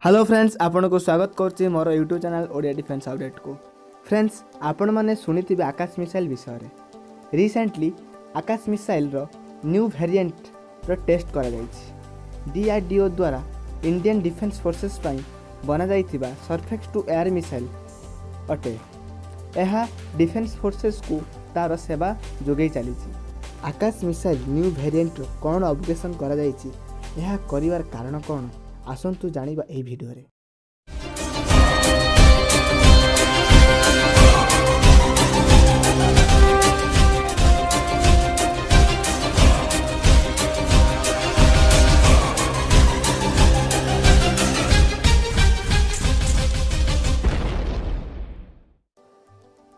Hello friends, ଆପଣଙ୍କୁ ସ୍ୱାଗତ କରୁଛି ମୋର ୟୁଟ୍ୟୁବ୍ ଚ୍ୟାନେଲ୍ ଓଡ଼ିଆ ଡିଫେନ୍ସ ଅପଡ଼େଟ୍କୁ। ଫ୍ରେଣ୍ଡସ୍, ଆପଣମାନେ ଶୁଣିଥିବେ ଆକାଶ ମିସାଇଲ୍ ବିଷୟରେ। ରିସେଣ୍ଟଲି ଆକାଶ ମିସାଇଲ୍ର ନ୍ୟୁ ଭ୍ୟାରିଏଣ୍ଟର ଟେଷ୍ଟ କରାଯାଇଛି। ଡିଆର୍ଡିଓ ଦ୍ୱାରା ଇଣ୍ଡିଆନ୍ ଡିଫେନ୍ସ ଫୋର୍ସେସ୍ ପାଇଁ ବନାଯାଇଥିବା ସର୍ଫେସ୍ ଟୁ ଏୟାର ମିସାଇଲ୍ ଅଟେ। ଏହା ଡିଫେନ୍ସ ଫୋର୍ସେସ୍କୁ ତା'ର ସେବା ଯୋଗାଇ ଚାଲିଛି। ଆକାଶ ମିସାଇଲ୍ ନ୍ୟୁ ଭ୍ୟାରିଏଣ୍ଟର କ'ଣ ଅପଗ୍ରେସନ୍ କରାଯାଇଛି, ଏହା କରିବାର କାରଣ କ'ଣ, ଆସନ୍ତୁ ଜାଣିବା ଏହି ଭିଡ଼ିଓରେ।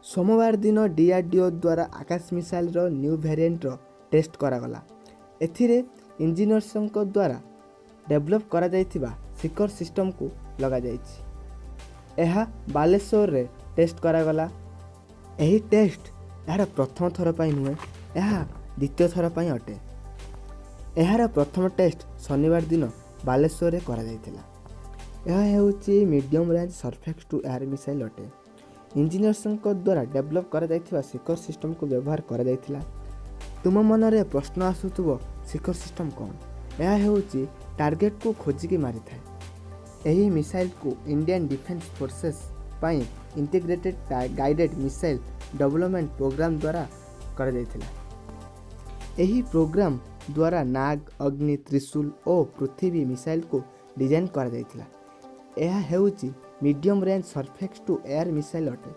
ସୋମବାର ଦିନ ଡିଆର୍ଡିଓ ଦ୍ୱାରା ଆକାଶ ମିସାଇଲ୍ର ନ୍ୟୁ ଭ୍ୟାରିଏଣ୍ଟର ଟେଷ୍ଟ କରାଗଲା। ଏଥିରେ ଇଞ୍ଜିନିୟର୍ସଙ୍କ ଦ୍ୱାରା ଡେଭଲପ୍ କରାଯାଇଥିବା ସିକର ସିଷ୍ଟମକୁ ଲଗାଯାଇଛି। ଏହା ବାଲେଶ୍ୱରରେ ଟେଷ୍ଟ କରାଗଲା। ଏହି ଟେଷ୍ଟ ଏହାର ପ୍ରଥମ ଥର ପାଇଁ ନୁହେଁ, ଏହା ଦ୍ୱିତୀୟ ଥର ପାଇଁ ଅଟେ। ଏହାର ପ୍ରଥମ ଟେଷ୍ଟ ଶନିବାର ଦିନ ବାଲେଶ୍ୱରରେ କରାଯାଇଥିଲା। ଏହା ହେଉଛି medium range surface to air missile ଅଟେ। ଇଞ୍ଜିନିୟର୍ସଙ୍କ ଦ୍ୱାରା ଡେଭଲପ୍ କରାଯାଇଥିବା ସିକର ସିଷ୍ଟମକୁ ବ୍ୟବହାର କରାଯାଇଥିଲା। ତୁମ ମନରେ ପ୍ରଶ୍ନ ଆସୁଥିବ, ସିକର ସିଷ୍ଟମ କ'ଣ? ଏହା ହେଉଛି ଟାର୍ଗେଟକୁ ଖୋଜିକି ମାରିଥାଏ। ଏହି ମିସାଇଲକୁ ଇଣ୍ଡିଆନ୍ ଡିଫେନ୍ସ ଫୋର୍ସେସ୍ ପାଇଁ Integrated Guided Missile Development Programme ଦ୍ୱାରା କରାଯାଇଥିଲା। ଏହି ପ୍ରୋଗ୍ରାମ ଦ୍ୱାରା ନାଗ, ଅଗ୍ନି, ତ୍ରିଶୂଲ ଓ ପୃଥିବୀ ମିସାଇଲକୁ ଡିଜାଇନ୍ କରାଯାଇଥିଲା। ଏହା ହେଉଛି medium range surface to air missile ଅଟେ।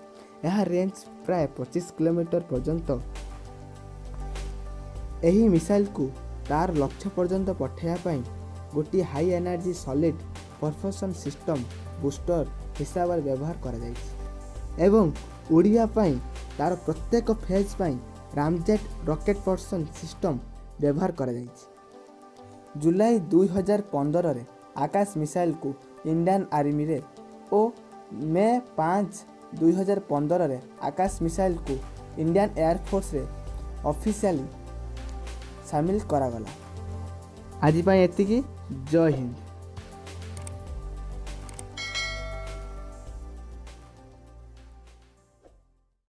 ଏହା ରେଞ୍ଜ ପ୍ରାୟ 25 କିଲୋମିଟର ପର୍ଯ୍ୟନ୍ତ। ଏହି ମିସାଇଲକୁ ତାର ଲକ୍ଷ୍ୟ ପର୍ଯ୍ୟନ୍ତ ପଠାଇବା ପାଇଁ ଗୋଟିଏ high energy solid propulsion system booster ହିସାବରେ ବ୍ୟବହାର କରାଯାଇଛି ଏବଂ ଉଡ଼ିବା ପାଇଁ ତାର ପ୍ରତ୍ୟେକ ଫେଜ୍ ପାଇଁ ରାମଜେଟ୍ ରକେଟ୍ ପ୍ରପଲସନ୍ ସିଷ୍ଟମ୍ ବ୍ୟବହାର କରାଯାଇଛି। ଜୁଲାଇ 2015ରେ ଆକାଶ ମିସାଇଲକୁ ଇଣ୍ଡିଆନ୍ ଆର୍ମିରେ ଓ ମେ 5, 2015ରେ ଆକାଶ ମିସାଇଲକୁ ଇଣ୍ଡିଆନ୍ ଏୟାରଫୋର୍ସରେ ଅଫିସିଆଲି ସାମିଲ କରାଗଲା। ଆଜି ପାଇଁ ଏତିକି। ଜୟ ହିନ୍ଦ।